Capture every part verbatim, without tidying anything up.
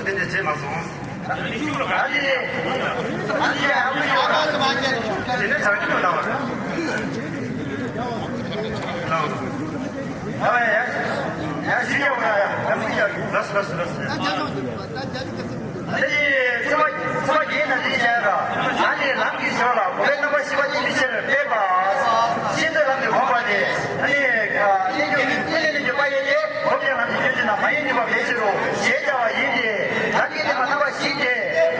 དེ་བྱས་མ་སོང་། ཨ་ནི། ཨ་ནི་ཨ་ནི་ཨ་ནི་དེ་ནས་བྱང་ཆུབ་ལ་བ། ལགས། ཡ་ཡ་ཡ་ཞུ་ཡ་བ་ཡ་ཡ་ཞུ་ཡ། ལགས་ལགས་ལགས། ཨ་ནི་ཚེ་བ་ཚེ་བ་རྒྱལ་ན་འདི་བྱས་ར། ཨ་ནི་ལམ་གྱི་ཞོར་ལ་གོ་འཕེལ་རྣམ་པ་བཞི་པ་དེ་མི་ཕྱིར་སྤེལ་བ། ཤེས་འདོད་ལམ་དུ་དགོངས་པ་སྟེ། ཨ་ནི་ཨ་ནི་ལས་ལས་ལས་ཀྱི་པ་ཡེ་ཏེ། གོ་འཕེལ་ལམ་གྱི་སྐྱོན་བྱུང་ན་མ་ཡིན་ནུས་པ་མེད་ཕྱིར་རོ་ཞེས་བྱ་བ་ཡིན་ཏེ། ལམ་གྱི་སྟེང་པ་རྣམ་པ་བཞི་སྟེ།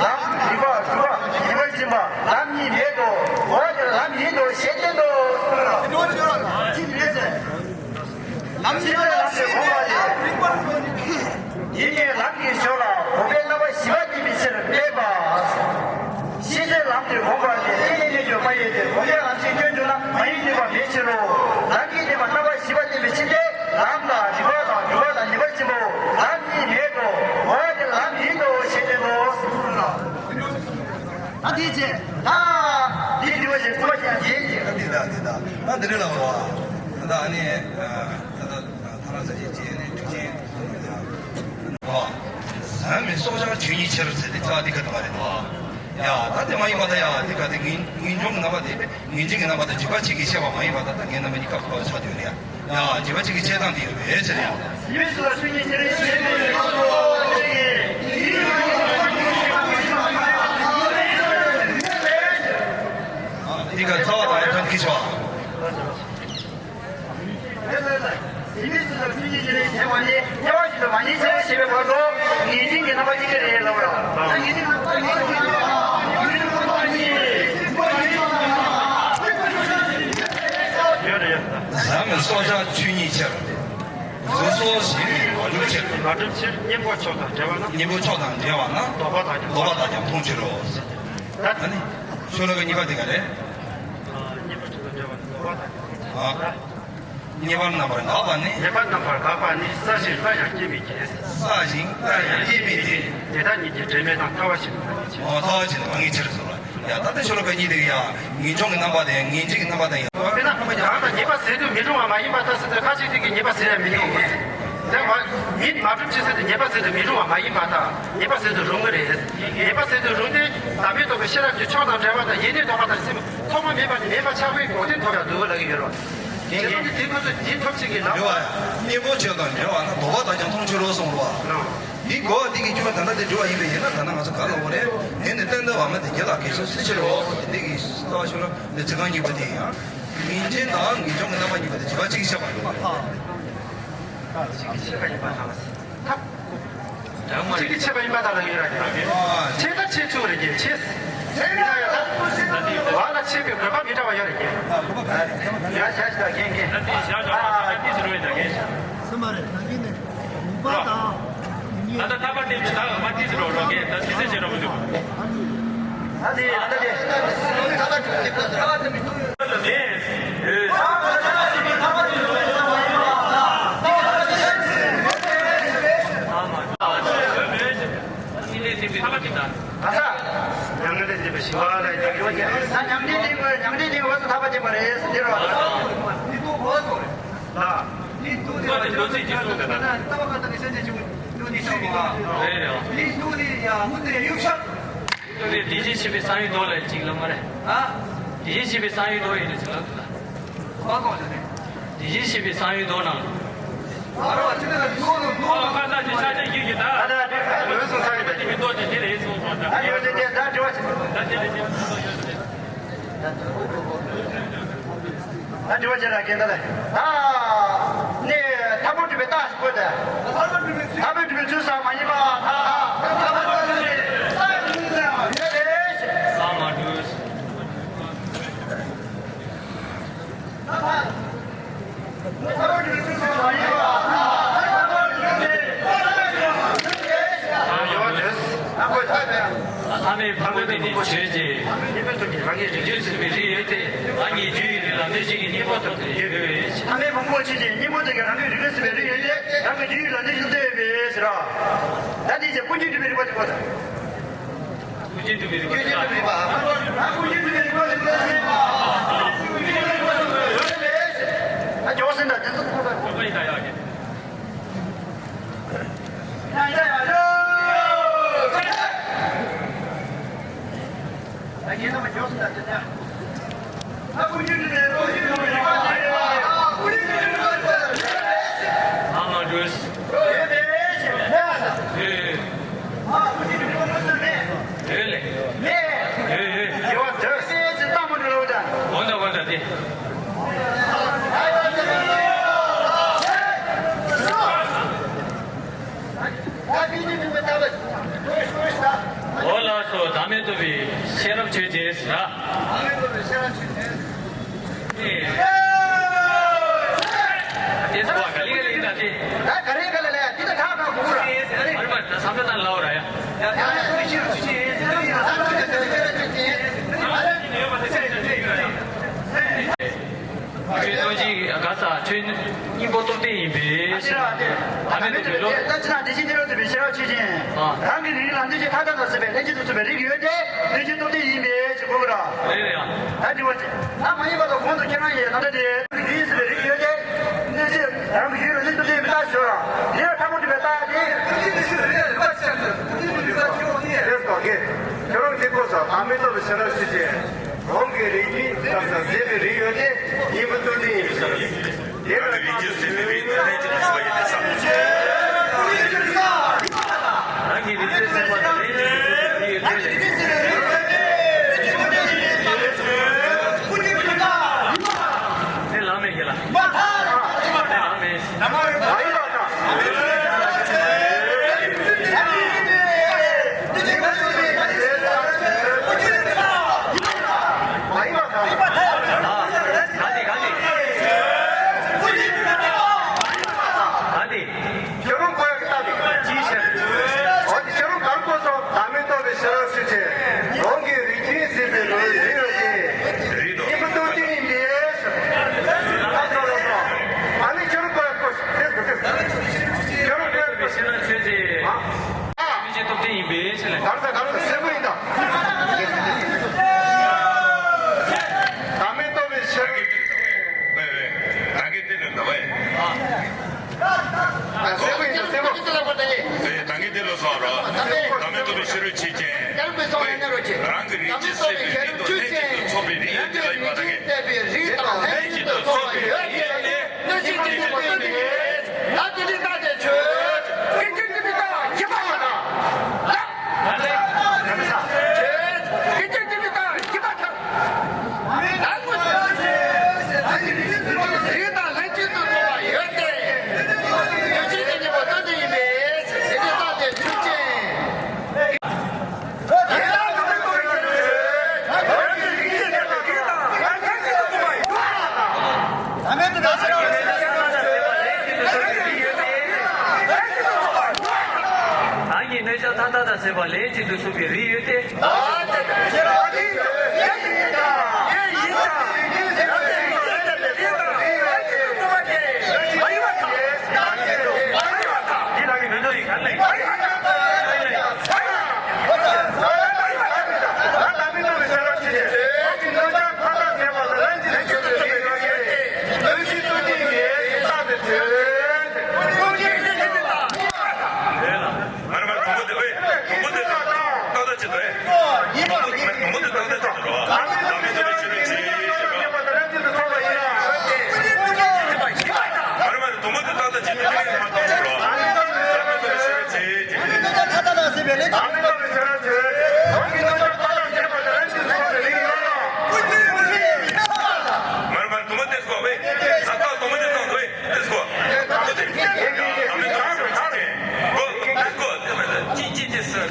ལམ་རིགས་པ་དྲུག་པ་ཉི་མར་ཕྱིན་པ་ལམ་གཉིས་མེད་དོ། འོ་དེ་ལམ་ཡིན་ནོ་ཞེས་བསྟན་ཏོ། ལམ་ཤེས་འདོད་ལམ་དུ་དགོངས་པ་སྟེ། ཡིན་ནའི་ལམ་གྱི་ཞོར་ལ་གོ་འཕེལ་རྣམ་པ་བཞི་པ་དེ་མི་ཕྱིར་སྤེལ་བ། ཤེས་འདོད་ལམ་དུ་དགོངས་པ་སྟེ། ལས་ལས་ལས་ཀྱི་པ་ཡེ་ཏེ། གོ་འཕེལ་ལམ་གྱི་སྐྱོན་བྱུང་ན་མ་ཡིན་ནུས་པ་མེད་ཕྱིར་རོ། ལམ་གྱི་སྟེང་པ་རྣམ་པ་བཞི་པ་དེ་མི་ཕྱིར་ཏེ། ལམ་དང་རིགས་པ་དང་དྲུག་པ་དང་ཉི་མར་ཕྱིན་པའོ། ལམ་གཉིས་མེད་དོ། འོ་དེ་ལམ་ཡིན་ནོ་ཞེས་བསྟན་ཏོ། ད་དེ་བྱས། ད་དེ་དྲི་བ་ཞིག་གསུངས་པ་ཞིག་ཡིན་གྱི། ད་འདི་ད་འདི་ད་ད་འདི་རེད་ལ་བ། ད་ཨ་ནི་ད་ད་ཐ་ན་ས་ཆེན་ཅེ་ནི་ཐུགས་ཆེན་བ། ཟབ་མོའི་སྲོག་ཆགས་ཆོས་ཉིད་ཕྱིར་ཟེར་ཏེ་ད་འདི་ག་ད་མ་རེད་བ། ཡ་ད་དེ་མ་ཡིན་པ་ད་ཡ་འདི་ག་དེ་ངེས་ངེས་འབྱུང་གི་རྣམ་པ་དེ། ངེས་འབྱུང་གི་རྣམ་པ་དང་འཇིགས་པ་གཅིག་གིས་བཤད་པ་མ་ཡིན་པ་ད་ལྟ་ངས་རྣམ་པ་གཉིས་ཀ་གོ་བ་ཆགས་དུས་ལ་ཡ། ཡ་འཇིགས་པ་གཅིག་གིས་བཤད་སྟངས་དེ་ཡོད་པའི་ཕྱིར་ཡང་། ཡིན་པའི་ཚུལ་ལ་ཆོས་ཉིད་ཅེས་རེ་ཞེས་པའི་ཡོངས་སུ་འདི་ག་རྩ་བ་དང་ཡང་ཐོན་གྱི་ཆོག་ཡིན་པའི་ཚུལ་ལ་ཆོས་ཉིད་ཅེས་རེ་ཞེས་པ་ནི་དབྱེ་བ་ཞིག་ཏུ་མ་ཡིན་ཕྱིར་ཞེས་པའི་བར་དུ་ངེས་འབྱུང་གི་རྣམ་པ་གཉིས་ཀ་རེད་ལབ་པ་ལ། ད་ངེས་འབྱུང་གི་རྣམ་པ་གཉིས་ཀ་རེད་ལབ་པ་ལ། ཟབ་མོའི་སྲོག་ཆགས་ཆོས་ཉིད་ཕྱིར། གཟུགས་སོགས་གཞན་མིན་མ་གྲུབ་ཕྱིར། མ་གྲུབ་ཕྱིར་གཉེན་པོ་ཕྱོགས་དང་བྲལ་བ་ན། གཉེན་པོ་ཕྱོགས་དང་བྲལ་བ་ན། ལྡོག་པ་དག་ཀྱང་ལྡོག་པ་དག་ཀྱང་མཐོང་ཕྱིར་རོ། ད་ནི་ཤོ་ལོ་ཀ་གཉིས་པ་འདི་ག་རེད། གཉེན་པོ་ཕྱོགས་དང་བྲལ་བ་ན་ལྡོག་པ་དག་ཀྱང་མཐོང་ཕྱིར་རོ། གཉིས་པ་རྣམ་པར་འགག་པ་ནི། ངེས་པ་རྣམ་པར་འགག་པ་ནི། གསལ་ཞིང་སླར་ཡང་སྐྱེ་མེད་ཀྱི། གསལ་ཞིང་སླར་ཡང་སྐྱེ་མེད་དེ། དེ་དག་ཉིད་ཀྱི་དྲན་མེད་དང་ཐལ་བ་ཞིག་མ་ངེས་ཕྱིར། འོ་ཐལ་བ་ཞིག་མ་ངེས་ཕྱིར་སོ། ཡ་ད་ལྟ་ཤོ་ལོ་ཀ་གཉིས་དེ་ཡ་ངེས་འབྱུང་གི་རྣམ་པ་དང་ངེས་འབྱུང་གི་རྣམ་པ་དང་ཡ། དཔེར་ན་རང་དང་ཉེས་པ་ཟད་དུ་མི་རུང་བ་མ་ཡིན་པར་ཐལ་ཟེར་ཏེ་ཁ་ཅིག་དེ་གིས་ཉེས་པ་ཟད་ཡ་མི་རུང་བ། དེ་མ་མིན་མ་གྲུབ་ཅེས་ཟེར་ཏེ་ཉེས་པ་ཟད་དུ་མི་རུང་བ་མ་ཡིན་པར་ཐལ། ཉེས་པ་ཟད་དུ་རུང་གི་རེད། ཉེས་པ་ཟད་དུ་རུང་སྟེ་བདག་མེད་རྟོགས་པའི་ཤེས་རབ་ཀྱི་ཕྱོགས་དང་བྲལ་བ་དང་ཡེ་ནས་ལྡོག་པ་དང་སེམས་ཐོག་མ་མེད་པ་ནས་མེད་པ་ཆགས་པའི་འགོག་བདེན་ཐོབ་ཡ་འདུག་ལབ་ཀྱི་ཡོད་རེད། དེ་ཚོ་ནི་དེ་ཁོ་ཚོ་འདི་ཐོབ་ཅིག་གི་ལམ། འགྲོ་བ་གཉེན་པོ་ཆོས་དང་འབྲེལ་བ་ན་ལྡོག་པ་དག་ཀྱང་མཐོང་ཕྱིར་རོ་གསུངས་རོ། འདི་གོ་བ་འདི་གི་སྐྱོན་ད་ལྟ་འདི་འགྲོ་བ་ཡིན་པས་ཡིན་ན་ད་ལྟ་ང་ཚོ་ག་ལ་འོ་རེད། དེ་ནི་གཏན་དུ་བ་མ་དེ་རྒྱ་ལ་གེ་སོ་སི་ཕྱིར་རོ། འདི་གི་ལྟ་བ་ཤོད་ལ་འདི་ཚིག་རྐང་གཉིས་པ་དེ་ཡང་། ངེས་འབྱུང་དང་ངེས་འབྱུང་གི་རྣམ་པ་གཉིས་པ་དེ་བྱེད་པ་གཅིག་ཤེས་པ་ཡིན་པ། གཅིག་གི་ཤེས་པ་ཡིན་པ་དང་། ཐབས། གཅིག་གི་ཆད་པ་ཡིན་པ་ལྟ་ལ་ཡོད་ར་ཀྱང་། ཆད་ད་ཆད་ཆུག་རེ་ཀྱི་ཆད། ཡིན་ན་ཡང་ད། བ་ལ་ཆད་པའི་དགོས་པ་མི་འདྲ་བ་ཡོད་རེ་ཀྱི། ཡ་ཤ་ཤ་རྒན་རྒན། ད་དེ་བཞག་བཞག་པ་ད་ཏིས་རོ་ཡིན་ན་རྒན། སུ་མ་རེད་ད་གིན་ནས་གུག་པ་དང་། ད་ལྟ་ཐག་པ་དེ་ད་མ་ཏིས་རོ་རོ་རྒན། ད་ཏིས་ཏིས་རོ་མི་འདུག་ད་དེ་ད་དེ། ཐག་པ་དེ་མི་འདུག་ཨ་ས། མྱང་འདས་འདས་པའི་ཞི་བ་ལ་ཡོད་ཀྱང་། ད་མྱང་འདས་འདས་དགོས། མྱང་འདས་འདས་དགོས་ཟེར་ཐག་པ་ཆད་པ་རེད་ཟེར་འདི་རོ། ལ། ལྟ་བ་ཁ་ཏ་ནི་སེམས་ཅན་ཆུང་ངུ་ནི་ཆུང་ངུ་རེད་ཡ། ལྟ་བ་དེ་བཞིན་གཤེགས་པའི་གསང་ཡུལ་མདོ་ལ་གཅིག་ལ་མ་རེད། ཨ། དེ་བཞིན་གཤེགས་པའི་གསང་ཡུལ་མདོ་ཡིན་ན་གཅིག་ལ་འདུག་ལ། དེ་བཞིན་གཤེགས་པའི་གསང་ཡུལ་མདོ་ནང་། ཨ་རོ་ཨ་ཅི་ན་ལ་ཡོད་ལོ་ཡོད་ལོ། ཨ་ཁ་ཏ་ཅི་ཤ་ཅི་ཡིག་གི་ད། ད་ད་ལོས་སོང་ས་ཡིན་པས། ད་ཅི་མི་ཏོ་ཅི་ཅི་རེད་སོང་སོང་ད། ད་ཡོད་ཅི་ཅི་ད་དྲི་བ་ཅི། ད་ཅི་ཅི་ཅི། ད་དྲི་བ་ཅི་ལ་རྒན་ད་ལ། ད་ནི་ཐབས་པོ་གྲུབ་པའི་རྟགས་ཤིག་དགོས་ཏེ། ཐབས་པོ་གྲུབ་པའི་ཚུལ་ས་མ་ཡིན་པ། ཐབས་པོ་གྲུབ་པའི་རྟགས་ཤིག་དགོས་ཏེ། ས་མ་གྲུབ། ཨ་མའི་ཕུང་པོ་དེ་ནི་ཆོས་ཅན། རྒྱུད་ཟིན་པའི་རིགས་ཡོད་དེ། ཨ་ནི་རྒྱུ་ཡི་རིགས་ལ་ནི་གཅིག་གི་གཉེན་པོ་ཐོབ་སྟེ་ཡོད་པས། ཨ་མའི་ཕུང་པོ་ཆོས་ཅན། གཉེན་པོ་དེ་གི་རང་གི་རིགས་ལ་ཟིན་པའི་རིགས་ཡོད་དེ། རང་གི་རྒྱུ་ཡི་རིགས་ལ་ནི་གཅིག་ཏུ་ཡོད་པས་ཟེར་རོ། ད་དེ་ཚེ་ཀུན་མཁྱེན་སྒྲུབ་པའི་རིགས་པ་དེ་གོ་ད། ཀུན་མཁྱེན་སྒྲུབ་པའི་རིགས་པ་དེ་ལ། ཀུན་མཁྱེན་སྒྲུབ་པའི་རིགས་པ། ཨ་ཀུན་མཁྱེན་སྒྲུབ་པའི་རིགས་པ་དེ་གོ་ད། ད་ཇོ་སེན་ད་དེ་ཚོ་གོ་ད། ཡ་ཡ་ཡ། How much is? Really? You want this? Wonder, wonder, yeah. འོ་ལགས་སོ། བདག་མེད་རྟོགས་པའི་ཤེས་རབ་ཆོས་ཅན་ཟེར། ཨེ། དེ་ཚོ་ག་ལེ་ག་ལེ་ཡིན་ད་དེ། ད་ག་རེ་ག་ལེ་ལེ་དེ་ད་ཁག་ཁག་གོ་ར། ཨ་རེ་མ་ད་བསམ་བློ་བཏང་ལབ་ར་ཡ། ཁྱོད་ཐུགས་རྗེ་ག་ས་ཁྱོད་སྙིང་པོ་སྟོབས་ལྡན་ཡིན་པས། ཨ་ཅེ་ར་དེ། ད་མེད་དུ་མེད་ལོ། ད་ཅི་ན་དེ་བཞིན་དེ་རོ་དུ་བའི་ཤེས་རབ་ཆོས་ཅན། ཨ། རང་གི་རིགས་ལ་གནོད་བྱེད་མཐའ་དག་དང་བསྲེས་པའི་ལྷན་ཅིག་ཏུ་ཚོགས་པའི་རིགས་ཡོད་དེ། གནོད་བྱེད་སྟོབས་ལྡན་ཡིན་པས་ཞེས་གོ་གི་ར། རེད་རེད་ཡ། ད་དྲི་བ་ཅི། ད་མ་ཡིན་པ་དང་གོང་དུ་ཁྱེད་རང་ཡིན་ན་ད་དེ། རིགས་ཡིན་ཟེར་བའི་རིགས་ཡོད་དེ། གནོད་བྱེད་རང་གི་ཡུལ་ལ་གནོད་སྟོབས་ལྡན་ཡིན་པའི་རྟགས་ཤོད་ར། དེ་ལ་ཕྲ་མོ་སྒྲུབ་པའི་རྟགས་དེ། རེད་དོ་གེ། ཁྱོད་རང་གི་གོ་ས་བདག་མེད་རྟོགས་པའི་ཤེས་རབ་ཆོས་ཅན། རང་གི་རིགས་ཀྱི་ཙམ་ཙམ་ཟད་པའི་རིགས་ཡོད་དེ། གཉིས་པོ་སྟོབས་ལྡན་ཡིན་པའི་ཤེས་རབ། དེ་ལ་རང་གི་རིགས་ཀྱི་ཟད་པའི་རིགས་དང་ལྷན་ཅིག་ཏུ་ཚོགས་པ་ཡོད་དེ་ས། རང་གི་རིགས་ཀྱི་ཟད་པ་དང་ལྷན་ཅིག་ཏུ་ཚོགས་པའི་རིགས་ཡོད་དེ། དེ་ལ་མེད་ཀྱི་ལ། དེ་ལ་མེད། ཨ་ནི་ཁྱོད་རང་ཁོ་ཁོ་ཤེས་ཁོ་ཁོ། ཁྱོད་རང་ཁོ་ཁོ་ཤེས་ན་ཆོས་ཅི། ཨ། མི་ཅི་སྟོབས་ལྡན་ཡིན་པའི་ཕྱིར་ལ། གར་ས་གར་ས་སེ་བོ་ཡིན་ད། ད་མེད་སྟོབས་པའི་ཕྱིར། ད་གེ་དེ་ལ་འདབ་ཡིན། ད་སེ་བོ་ཡིན་ད་སེ་བོ། ད་གེ་དེ་ལ་སོང་རོ། ད་མེད་སྟོབས་པའི་ཕྱི་རོལ་ཆོས་ཅན། རང་གི་རིགས་ཀྱི་སྲིད་པའི་རིགས་དང་ལྷན་ཅིག་ཏུ་ཚོགས་པའི་རིགས་ཡོད་དེ་ལ་ཡོད་པ་ད་གེ། ལྷན་ཅིག་ཏུ་ཚོགས་པའི་རིགས་ཡོད་དེ། གནོད་བྱེད་སྟོབས་ལྡན་ཡིན་པས། ད་དེ་འདྲའི་རྟགས་དེ་ཆོས་ཅན། ཀུན་མཁྱེན་སྤྲུལ་པའི་རྟགས་བཞི་པ་དང་། ལགས། ཆོས་ཅན། ཀུན་མཁྱེན་སྤྲུལ་པའི་རྟགས་བཞི་པ་དང་། ད་ངོ་། རིགས་དང་ལྷན་ཅིག་ཏུ་ཚོགས་པ་ཡོད་དེ། གནོད་བྱེད་སྟོབས་ལྡན་ཡིན་པས། དེ་འདྲའི་རྟགས་དེ་ཆོས་ཅན། ད་གིན་གནོད་བྱ་མཐའ་དག་དང་བསྲེས་པ་ལྷན་ཅིག་ཏུ་ཚོགས་པའི་རིགས་ཡོད་དེ། མར་མར་དུམ་བུ་དེ་ཨེ། དུམ་བུ་དེ་ཏག་ཏག་ཅིག་འདུག་ཨེ། དུམ་བུ་དེ་དུམ་བུ་དེ་ཏག་ཏག་ཅིག་འདུག་རོ། བདག་མེད་རྟོགས་པའི་ཕྱི་རོལ་ཆོས་ཅན། མར་མར་དུམ་བུ་དེ་ཏག་ཏག་ཅིག་འདུག་དེ་ནས་མར་དུམ་བུ་རོ། བདག་མེད་རྟོགས་པའི་ཕྱི་རོལ་ཆོས་ཅན། མར་མར་དུམ་བུ་དེ་སྐོར་བས། ས་ཏག་དུམ་བུ་དེ་ཏག་འདུག་ཨེ། དེ་སྐོར། དུམ་བུ་དེ་ཏག་ཏག་ཅིག་འདུག་ཨེ། དེ་སྐོར། ཅི་ཅི་དེ་སུ།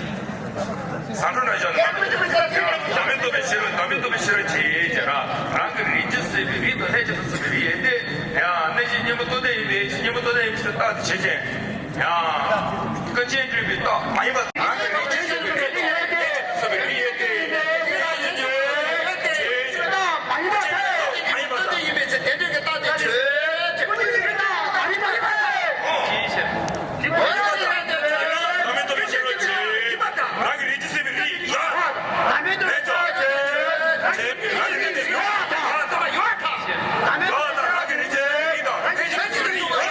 ཟ་འཕྲོ་ན་བཞག་ནས་མ་འདུག་བདག་མེད་རྟོགས་པའི་ཕྱི་རོལ། བདག་མེད་རྟོགས་པའི་ཕྱི་རོལ་ཆོས་ཅན། རང་གི་རིགས་ཀྱི་སྲིད་པའི་རིགས་དང་ལྷན་ཅིག་ཏུ་ཚོགས་པའི་རིགས་ཡོད་དེ། ཡང་གནོད་བྱེད་གཉེན་པོ་སྟོབས་ལྡན་ཡིན་པས། གཉེན་པོ་སྟོབས་ལྡན་ཡིན་པའི་ཕྱིར་རྟགས་དེ་ཆོས་ཅན། ཡང་ཀུན་མཁྱེན་སྤྲུལ་པའི་རྟགས་མ་ཡིན་པ། རང་གི་རིགས་ཀྱི་སྲིད་པའི་རིགས་དང་ལྷན་ཅིག་ཏུ་ཚོགས་པའི་རིགས་ཡོད་དེ། མ་ཡིན་པ། མ་ཡིན་པ། སྟོབས་ལྡན་ཡིན་པའི་ཕྱིར་དེ་འདྲའི་གི་རྟགས་དེ་ཆོས་ཅན། བདག་མེད་རྟོགས་པའི་ཕྱི་རོལ་ཆོས་ཅན། རང་གི་རིགས་ཀྱི་སྲིད་པའི་རིགས་ཡོད། བདག་མེད་རྟོགས་པའི་ཕྱི་རོལ་ཆོས་ཅན། རང་གི་རིགས་ཀྱི་སྲིད་པའི་རིགས་ཡོད། བདག་མེད་རྟོགས་པའི་ཕྱི་རོལ་ཆོས་ཅན། རང་གི་རིགས་ཀྱི་སྲིད་པའི་རིགས་དང་ལྷན་ཅིག་ཏུ་ཡོད།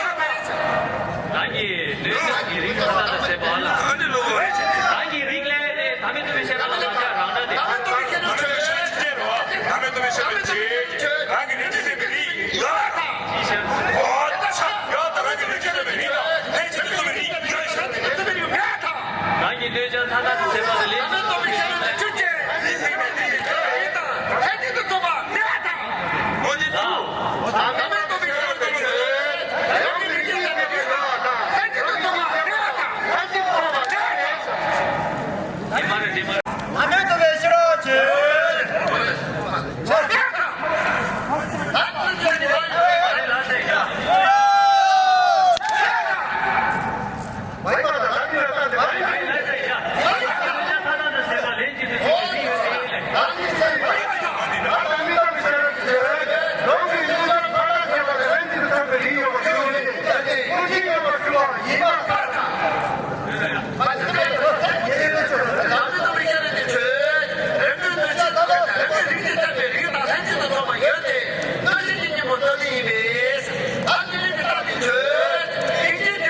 རང་གི་གནོད་བྱ་གི་རིགས་དང་ས་དང་བསྲེས་པ་ལ། ཨ་ནི་ལོ་གོ་རེ་ཆེ། གནོད་བྱ་མཐའ་དག་ཏུ་སེལ་བ་དང་ལན་གཅིག་ཏུ་གསོད་པའི་ཡིད་དང་། ལྷན་ཅིག་ཏུ་འཚོ་བ་མེད་པ་དང་། འོ་དེ་ལ། བླ་མེད་རྟོགས་པའི་ཤེས་རབ་ཀྱི་ཆོས། རང་གི་ལུས་ཀྱི་ས་བོན་ཡིན་པ་དང་། ལྷན་ཅིག་ཏུ་འཚོ་བ་མེད་པ་དང་། ལྷན་ཅིག་ཏུ་འཚོ་བ་མེད་པ་དང་། དེ་མ་རེད་དེ་མ་རེད། བླ་མེད་རྟོགས་པའི་ཤེས་རབ་ཀྱི་ཆོས། མ་རེད་ལ་ཟེར་ཡ། གནོད་བྱ་མཐའ་དག་ཏུ་སེལ་བ་ལས་ཡོད་དེ་ལན་འདྲ། རང་གི་ལུས་ཀྱི་ས་བོན་ཡིན་པ་དང་། ལྷན་ཅིག་ཏུ་འཚོ་བ་ཡོད་དེ། གནོད་བྱེད་ཀྱི་ཉོན་མོངས་རྟོག་པའི་ཡིད་ལས། དེ་ལས་ལྷག་སྟེ་ཆོས་ཅན། ཀུན་གྱི་ལུས་ཀྱི་ས་བོན་ཡིན་པ་དང་། ལྷན་ཅིག་ཏུ་འཚོ་བ་ཡོད་དེ། གནོད་བྱེད་ཀྱི་ཉོན་མོངས་རྟོག་པའི་ཡིད་ལས། ལྷན་ཅིག་ཏུ་འཚོ་བ་ཡོད་དེ། ལན་གཅིག་ཏུ་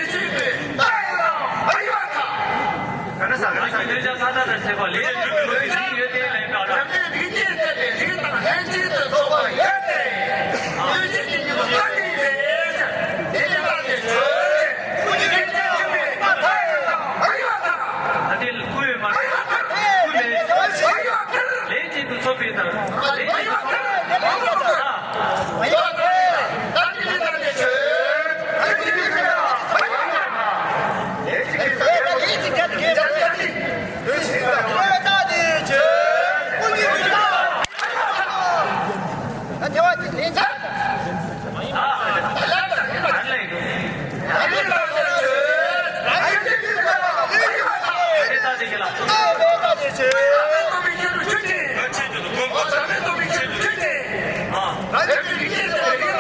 འཚོ་བའི་དང་།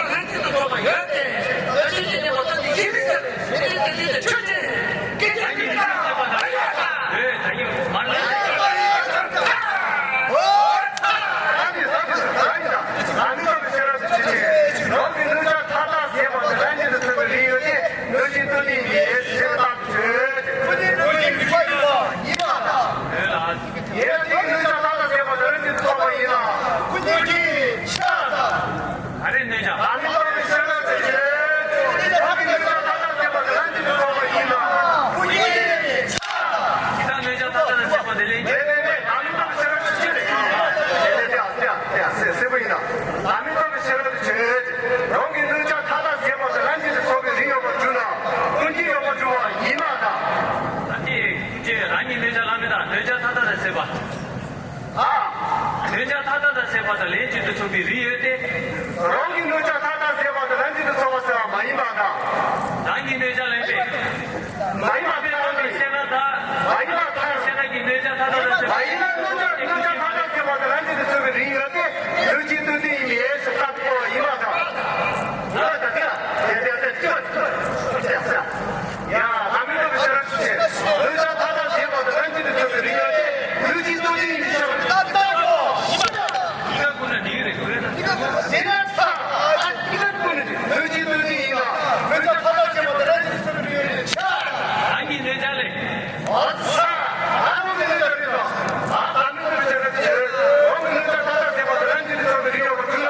ལན་གཅིག་ཏུ་འཚོ་བའི་དང་། ཡིན་ན། ཀུན་གྱི་གནོད་བྱ་མཐའ་དག་སེལ་བ་དང་ལྷན་ཅིག་ཏུ་འཚོ་བ་ཡིན་ན། ཀུན་གྱི་ཕྱག་དང་། ཨ་རེ་གནོད་བྱ། བླ་མེད་རྟོགས་པའི་ཤེས་རབ་ཀྱི་ཆོས། ཀུན་གྱི་གནོད་བྱ་མཐའ་དག་སེལ་བ་དང་ལྷན་ཅིག་ཏུ་འཚོ་བ་ཡིན་ན། ཀུན་གྱི་ཕྱག་དང་། ཅི་ལྟར་གནོད་བྱ་མཐའ་དག་ཏུ་སེལ་བ་དེ་ལས། མེད་མེད་མེད། བླ་མེད་རྟོགས་པའི་ཤེས་རབ་ཀྱི་ཆོས་ལས། དེ་དེ་དེ་ཨ་སེ་ཨ་སེ་ཨ་སེ་སེ་བོ་ཡིན་ན། བླ་མེད་རྟོགས་པའི་ཤེས་རབ་ཀྱི་ཆོས། རང་གི་གནོད་བྱ་མཐའ་དག་སེལ་བ་དང་ལྷན་ཅིག་ཏུ་འཚོ་བའི་རིགས་ཡོད་པར་གྱུར་ན། ཀུན་གྱི་ཡོད་པར་གྱུར་པ་ཡིན་པ་དང་། ད་ནི་ཀུན་གྱི་རང་གི་གནོད་བྱ་བླ་མེད་དང་གནོད་བྱ་མཐའ་དག་ཏུ་སེལ་བ། ཨ། གནོད་བྱ་མཐའ་དག་ཏུ་སེལ་བ་དང་ལན་གཅིག་ཏུ་འཚོ་བའི་རིགས་ཡོད་དེ། རང་གི་གནོད་བྱ་མཐའ་དག་སེལ་བ་དང་ལན་གཅིག་ཏུ་འཚོ་བ་ཟེར་བ་མ་ཡིན་པ་དང་། རང་གི་གནོད་བྱ་ལན་པས། མ་ཡིན་པ་དེ་རང་གི་ཤེས་ན་ད། མ་ཡིན་པ་མཐའ་ཤེས་ན་གི་གནོད་བྱ་མཐའ་དག་ཏུ་སེལ་བ། མ་ཡིན་ན་གནོད་བྱ་གནོད་བྱ་མཐའ་དག་སེལ་བ་དང་ལན་གཅིག་ཏུ་འཚོ་བའི་རིགས་ཡོད་དེ། ལུས་ཀྱི་སྟོབས་ལྡན་ཡིན་པས་ཞེས་བཀག་པ་ཡིན་པ་དང་། ཨ་ད་ལྟ་དེ་དེ་དེ་ཅི་བ་ཅི་བ་ཅི་བ་ཅི་བ། ཡ། བླ་མེད་རྟོགས་པའི་ཤེས་རབ་ཀྱི་ཆོས། གནོད་བྱ་མཐའ་དག་སེལ་བ་དང་ལྷན་ཅིག་ཏུ་འཚོ་བའི་རིགས་ཡོད་དེ། ལུས་ཀྱི་སྟོབས་ལྡན་ཡིན་པས་ཞེས་པ་ལྟ་ལྟ་བུ། ཡི་ག་ཀུན་ན་འདི་རེད་ཀུན་རེད་ད། དེ་ན་ཚ། ཡི་ག་ཀུན་ནི་ལུས་ཀྱི་སྟོབས་ལྡན་ཡིན་ལ། གནོད་བྱ་མཐའ་དག་སེལ་བ་དང་ལྷན་ཅིག་ཏུ་འཚོ་བའི་རིགས་ཡོད་དེ། ཆ། རང་གི་གནོད་བྱ་ལས། ཨོ་ཚ། ཨ་ནི་གནོད་བྱ་རེད་ད། ཨ་ད་ནི་གནོད་བྱ་རེད་ད། ཁྱོད་ཀྱི་གནོད་བྱ་མཐའ་དག་སེལ་བ་དང་ལྷན་ཅིག་ཏུ་འཚོ་བའི་རིགས་ཡོད་པར་གྱུར་ན།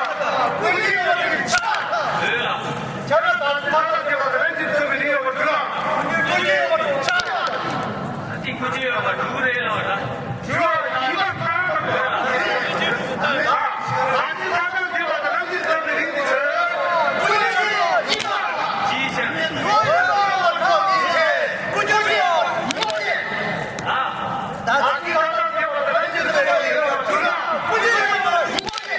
ཀུན་གྱི་ཡོད་པར་གྱུར་པ་ཡིན་པ་དང་། ལོས་ལ། ཁྱོད་རང་ད་ལྟ་ཐར་ལ་སྐྱེ་བ་དང་ལྷན་ཅིག་འཚོ་བའི་རིགས་ཡོད་པར་གྱུར་ན། ཀུན་གྱི་ཡོད་པར་གྱུར་པ་ཡིན་པ་དང་། ད་ལྟའི་ཀུན་གྱི་ཡོད་པ་དྲུག་རེད་ལ་བ་ད། གྱུར་པ་ཡིན་པ་དང་། ད་ལྟའི་ཐར་ལ་སྐྱེ་བ་དང་ལྷན་ཅིག་འཚོ་བའི་རིགས་ཀྱི་ཆོས། ཀུན་གྱི་ཡོད་པར་གྱུར་པ་ཡིན་པ་དང་། ཅིའི་ཕྱིར། ཀུན་གྱི་ཡོད་པར་གྱུར་པ་ཡིན་པ་དང་། ད་ད་ལྟའི་ཐར་ལ་སྐྱེ་བ་དང་ལྷན་ཅིག་འཚོ་བའི་རིགས་ཡོད་པར་གྱུར་ན། ཀུན་གྱི་ཡོད་པར་གྱུར་པ་ཡིན་པ་དང་།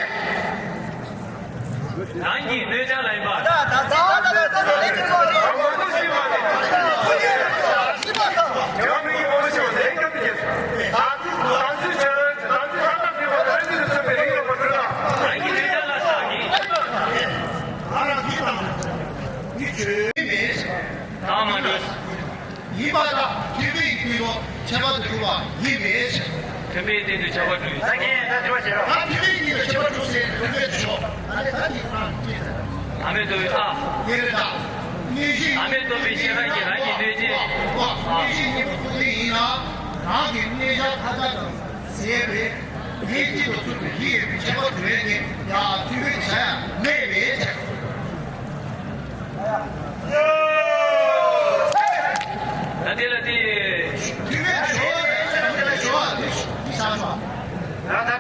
རང་གི་གནོད་བྱ་ལ་ཡིན་པ། ད་ད་ཚིག་ད་ལྟ་ལ་ཚིག་ལ་ལེགས་ཀྱི་ཚོགས་ཏེ། རང་ངོ་ཚོ་ཤེས་པ་ནི། ཀུན་གྱི་ཡོད་པར་གྱུར་པ་ཡིན་པ་དང་། དེ་བ་མི་གི་ངོ་བོ་ཤེས་པ་ལེགས་ཀྱང་དུ་སྐྱེ། ད་ཚིག་ད་ཚིག་ཆོས་ད་ཚིག་ད་ལྟ་ཟེར་བ་ལ་ལྷན་ཅིག་ཏུ་འཚོ་བའི་རིགས་ཡོད་པར་གྱུར་ན། རང་གི་གནོད་བྱ་ལ་བསམ་གྱིས། ང་རང་གིས་དང་། ནི་ཆོས་མེད། ད་མ་འགྲོ། ཡིན་པ་དང་། མཐུན་དཔེ་ཡི་ཀུན་རྟོག་ཁྱད་པར་དུ་གྲུབ་པ་ཡིན་པས། མཐུན་དཔེའི་སྟེང་དུ་ཁྱད་པར་དུ་ཡིན། ད་གིན་ད་དྲི་བ་བྱེད་རོགས། ད་མཐུན་དཔེ་གཉིས་ལ་ཁྱད་པར་དུ་ཟེར་མཐུན་དཔེ་དུ་ཞོག་ཨ་ནི་ད་གིན་ད་ཅི་ཟེར། ཨ་མེ་ཏོ་ཡི་ཨ། ཡེ་རེ་ད། གནོད་གཞི། ཨ་མེ་ཏོ་པའི་ཤེས་རབ་ཀྱིས་རང་གི་གནོད་བྱེད། གནོད་གཞི་གཉིས་པོ་ཐུག་ལེ་ཡིན་ན། རང་གི་གནོད་བྱ་མཐའ་དག་ཏུ་ཟད་པས། ལས་གཅིག་ཏུ་ཚུད་པའི་ཡིད་ཡོད་པའི་ཁྱད་པར་དུ་ཡོད་དེ་ཡང་མཐུན་དཔེ་བྱ་ཡང་མེད་པའི་ཕྱིར། ད་དེ་ལ་དེ། མཐུན་དཔེ་ཞོག་ལ་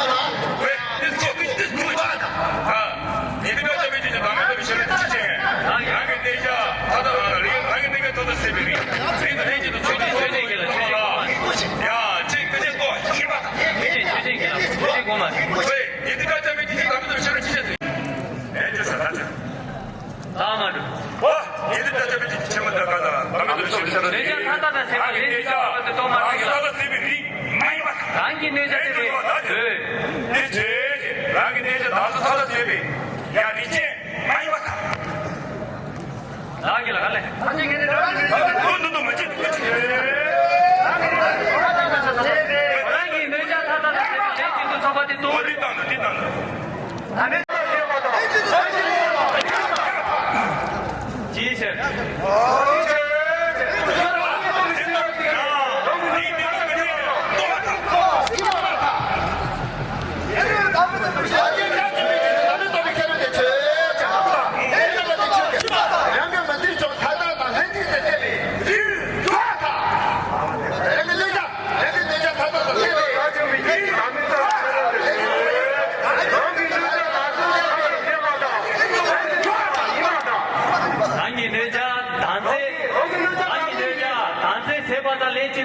ཡིན་པ་ལ། ཨེ། དེ་ཚོ་དེ་ཚོ་ཡིན་པ་དང་། ཨ། ཉི་ཟླ་སྐར་ཆ་མེད་ཅིག་གི་བདག་མེད་ལྟ་བུའི་ཤེས་རབ་ཅི་བྱེད། རང་གི་གནས་ཆ་མཐའ་དག་རང་ལ་རིག་རང་གི་གནས་ཆ་མཐའ་དག་ཟད་པའི་རིག་རིག་དང་ལྷན་ཅིག་ཏུ་ཚོགས་པའི་ཆོས་ཅན་གྱི་ལ་ཆོས་ཅན་གོ་མ་ཡ་ཅིག་དེ་ཚོ་ཡིན་པ་དང་། ཆོས་ཅན་ཆོས་ཅན་གྱི་ལ་ཆོས་ཅན་གོ་མ་ཡ། ཉི་ཟླ་སྐར་ཆ་མེད་ཅིག་གི་བདག་མེད་ལྟ་བུའི་ཤེས་རབ་ཅི་བྱེད་ཟེར། ཨེ་ཅོ་ས་ད་ཅོ། ལྷག་མ་འགྲོ། ཨོ། ཉི་ཟླ་སྐར་ཆ་མེད་ཅིག་གི་ཆེན་མོ་དེ་ག་ལ་བདག་མེད་ལྟ་བུའི་ཤེས་རབ་ཅི་བྱེད། གནས་ཆ་མཐའ་དག་ཟད་པའི་རིག་རང་གི་གནས་ཆ་མཐའ་དག་ཟད་པའི་རིག་མ་ཡིན་པ་དང་། རང་གི་གནས་ཆ་དེ་རེད། དེ་བྱས་རང་གི་གནས་ཆ་དག་ས་མཐའ་དག་ཟད་པའི་ཡ་རིག་ཅན་མ་ཡིན་པ་དང་། ལགས་ཀྱི་ལགས་ལས། འདུག་འདུག་མ་བྱེད་འདུག་མ་བྱེད། རང་གི་གནས་ཆ་མཐའ་དག་ལ་ཟད་པའི་ལས་ཀྱི་འདུ་ཚོགས་པ་དེ་གཏོང་། འདི་བཏང་འདུག་འདི་བཏང་འདུག་